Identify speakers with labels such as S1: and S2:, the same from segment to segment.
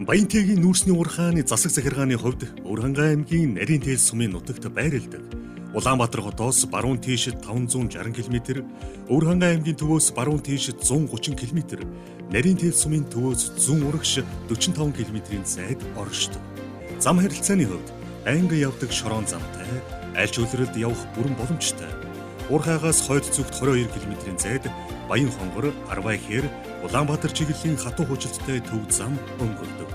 S1: Баянтэйгийн нүүрсний уурхааны засаг захиргааны хувьд Өвөрхангай аймгийн Нарийн Тэл сумын нутагт байрладаг. Улаанбаатар хотоос баруун тийш 560 км, Өвөрхангай аймгийн төвөөс баруун тийш 130 км, Нарийн Тэл сумын төвөөс зүүн урагш 45 км-ийн зайд оршдог. Зам харилцааны хувьд байнга явдаг шороон замтай, аль ч улиралд явах бүрэн боломжтой. Уурхайгаас хойд зүгт 22 км-ийн зайд Баян хонгор, Арвай хэр, Улаанбаатар чиглэлийн хатуу хөгжилттэй төв зам өнгөрдөг.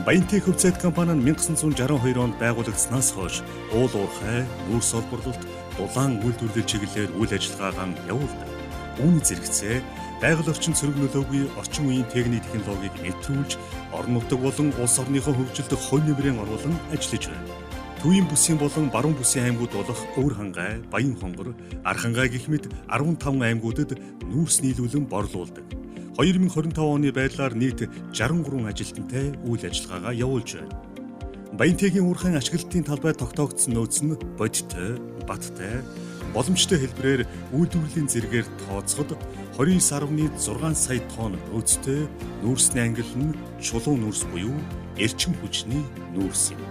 S1: Баянтэй хөвцөд компани нь 1962 онд байгуулагдсанаас хойш уул уурхай, нүүрс олборлолт, дулаан үйлдвэрлэл чиглэлээр үйл ажиллагаагаа явуулдаг. Үүний зэрэгцээ байгаль орчин сөрөг нөлөөгүй орчин үеийн техник технологиг нэвтрүүлж, орон нутаг болон улс орныхоо хөгжилд хувь нэмрээ оруулан ажиллаж байна. Төвийн бүсийн болон баруун бүсийн аймагуд болох Өвөр хангай, Баян хонгор, Архангай гэх мэт 15 аймагуудад нүүрс нийлүүлэн борлуулдаг. 2025 оны байдлаар нийт 63 ажилтнтай үйл ажиллагаагаа явуулж байна. Баянтэйгийн уурхайн ашиглалтын талбай тогтоогдсон нөөц нь бодиттой, баттай, боломжтой хэлбэрээр үйлдвэрлэлийн зэрэгээр тооцоход 29.6 сая тонн нөөцтэй нүүрсний ангил нь чулуун нүүрс буюу эрчим хүчний нүүрс юм.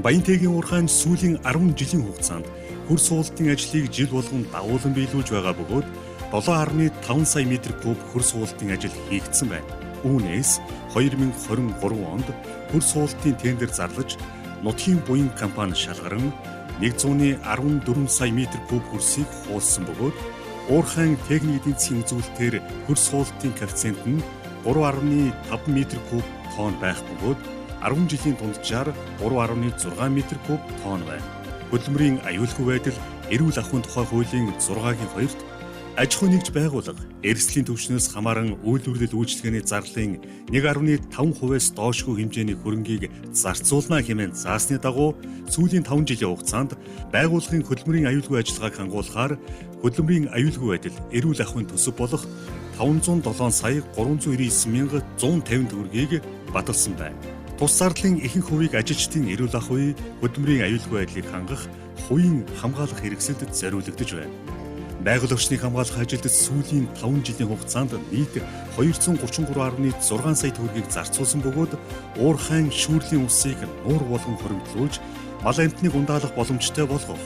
S1: Баянтэйгийн уурхайн сүүлийн 10 жилийн хугацаанд хөр суултын ажлыг жил болгон дагуулan биелүүлж байгаа бөгөөд 7.5 сая метр куб хөр суултын ажил хийгдсэн байна. Үүнээс 2023 онд хөр суултын тендер зарлаж нутгийн буян компани шалгаран 114 сая метр куб хөрсийг хуулсан бөгөөд уурхайн техник эдийн засгийн үзүүлэлтээр хөр суултын коэффициент нь 3.5 метр куб тонн байх бөгөөд 10 жилийн дунджаар 3.6 метр куб тонн байна. Хөдөлмөрийн аюулгүй байдал эрүүл ахуйн тухай хуулийн 6-гийн 2-т аж ахуй нэгж байгууллага эрсдлийн түвшнээс хамааран үйлдвэрлэл үйлчилгээний зарлалын 1.5%-аас доошгүй хэмжээний хөрөнгийг зарцуулна хэмээн заасны дагуу сүүлийн 5 жилийн хугацаанд байгууллагын хөдөлмөрийн аюулгүй ажиллагааг хангуулахаар хөдөлмөрийн аюулгүй байдал эрүүл ахуйн төсөв болох 507 сая 399 мянга 150 төгрөгийг баталсан байна. Тус зарлалын ихэнх хувийг ажилчдын эрүүл ахуй, хөдөлмөрийн аюулгүй байдлыг хангах, хувийн хамгаалах хэрэгсэлд зориулагдаж байна. Байгаль орчныг хамгаалах ажилд сүүлийн 5 жилийн хугацаанд нийт 233.6 сая төгрөгийг зарцуулсан бөгөөд уурхайн шүүрлийн усыг нуур болгон хоримтлуулж мал амьтныг ундаалах боломжтой болгох,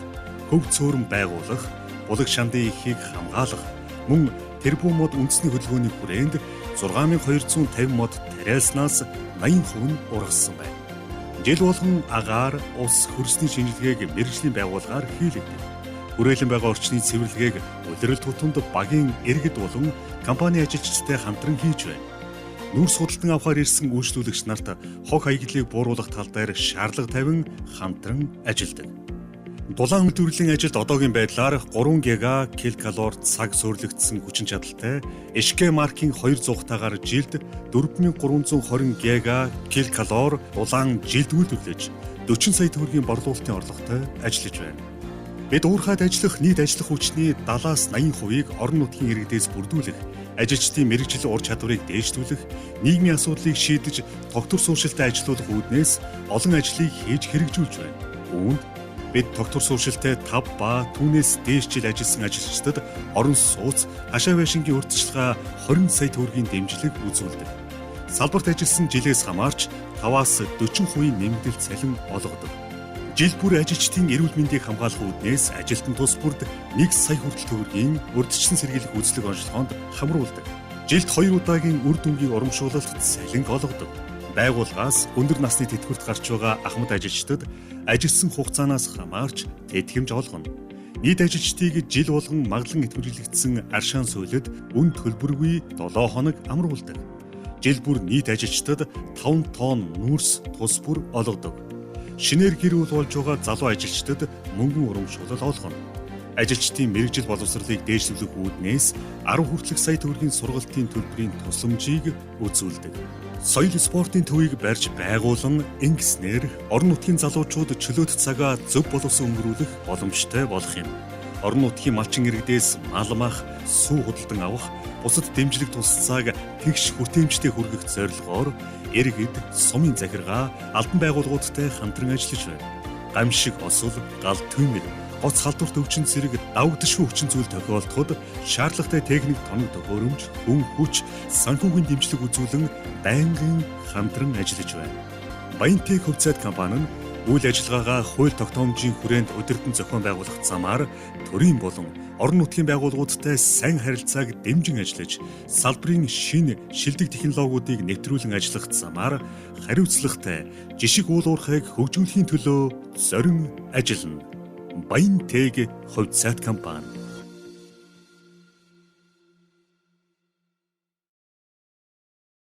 S1: хөв цөөрөн байгуулах, булаг шандын ихийг хамгаалах, мөн тэрбум мод үндэсний хөдөлгөөний хүрээнд 6250 мод тариалснаас 80% нь ургасан байна. Жил болгон агаар, ус, хөрсний шинжилгээг мэргэжлийн байгууллагаар хийлэгдэг. Хүрээлэн байгаа орчны цэвэрлэгээг улирал тутамд багийн иргэд болон компани ажилчдтай хамтран хийж байна. Нүүрс худалдан авахар ирсэн үйлчлүүлэгч нарт хог хаяглалыг бууруулах тал дээр шаардлага тавин хамтран ажилладаг. Дулаан үйлдвэрлэлийн ажилд одоогийн байдлаар 3 гига килокалори цаг суйрлагдсан хүчин чадалтай HK маркийн 2 зугатаагаар жилд 4320 гига килокалори дулаан жилд үйлдвэрлэж 40 сая төгрөгийн борлуулалтын орлоготой ажиллаж байна. Бид уурхайд ажиллах нийт ажиллах хүчний 70-аас 80%-ийг орон нутгийн иргэдээс бүрдүүлэх, ажилчдын мэргэжил ур чадварыг дээшлүүлэх, нийгмийн асуудлыг шийдэж тогтвор суурьшилтай ажилуулах үүднээс олон ажлыг хийж хэрэгжүүлж байна. Үүнд бид тогтвор суурьшилтай 5 ба түүнээс дээш жил ажилласан ажилчдад орон сууц, хашаа байшингийн урьдчилгаа 20 сая төгрөгийн дэмжлэг үзүүлдэг. Салбарт ажилласан жилээс хамаарч 5-аас 40% нэмэгдэл цалин олгодог. Жил бүр ажилчдын эрүүл мэндийг хамгаалах үүднээс ажилтан тус бүрд 1 сая хүртэл төгрөгийн урьдчилан сэргийлэх үзлэг онцлогоонд хамруулдаг. Жилд 2 удаагийн үр дүнгийн урамшуулалт цалинг олгодог. Байгууллагаас өндөр насны тэтгэврт гарч байгаа ахмад ажилчдад ажилласан хугацаанаас хамаарч тэтгэмж олгоно. Нийт ажилчдыг жил болгон маглан итгэмжлэгдсэн аршаан суулид үн төлбөргүй 7 хоног амруулдаг. Жил бүр нийт ажилчдад 5 тонн нүүрс тус бүр олгодог. Шинээр гэр бүл болж байгаа залуу ажилчдад мөнгөн урамшуулал олгоно. Ажилчдын мэргэжил боловсролыг дээшлүүлэх үүднээс 10 хүртэлх сая төгрөгийн сургалтын төлбөрийн тусламжийг үзүүлдэг. Соёл спортын төвийг барьж байгуулан ингэснээр орон нутгийн залуучууд чөлөөт цагаа зөв боловсон өнгөрүүлэх боломжтой болох юм. Орон нутгийн малчин иргэдээс мал мах, сүү худалдан авах, бусад дэмжлэг тусалцааг тэгш хүртээмжтэй хүргэх зорилгоор иргэд, сумын захиргаа, албан байгууллагуудтай хамтран ажиллаж байна. Гамшиг осол, гал түүмэл, Гоц халдварт өвчин зэрэг давагдашгүй хүчин зүйл тохиолдоход шаардлагатай техник тоног төхөөрөмж, хүн хүч, санхүүгийн дэмжлэг үзүүлэн байнгын хамтран ажиллаж байна. Баянтэг хувьцаат компани нь үйл ажиллагаагаа хууль тогтоомжийн хүрээнд удирдан зохион байгуулах замаар төрийн болон орон нутгийн байгууллагуудтай сайн харилцааг дэмжин ажиллаж, салбарын шинэ шилдэг технологиудыг нэвтрүүлэн ажиллах замаар хариуцлагатай жишиг уул уурхайг хөгжүүлэхийн төлөө зорин ажиллана. Баянтэг хувьцаат компани.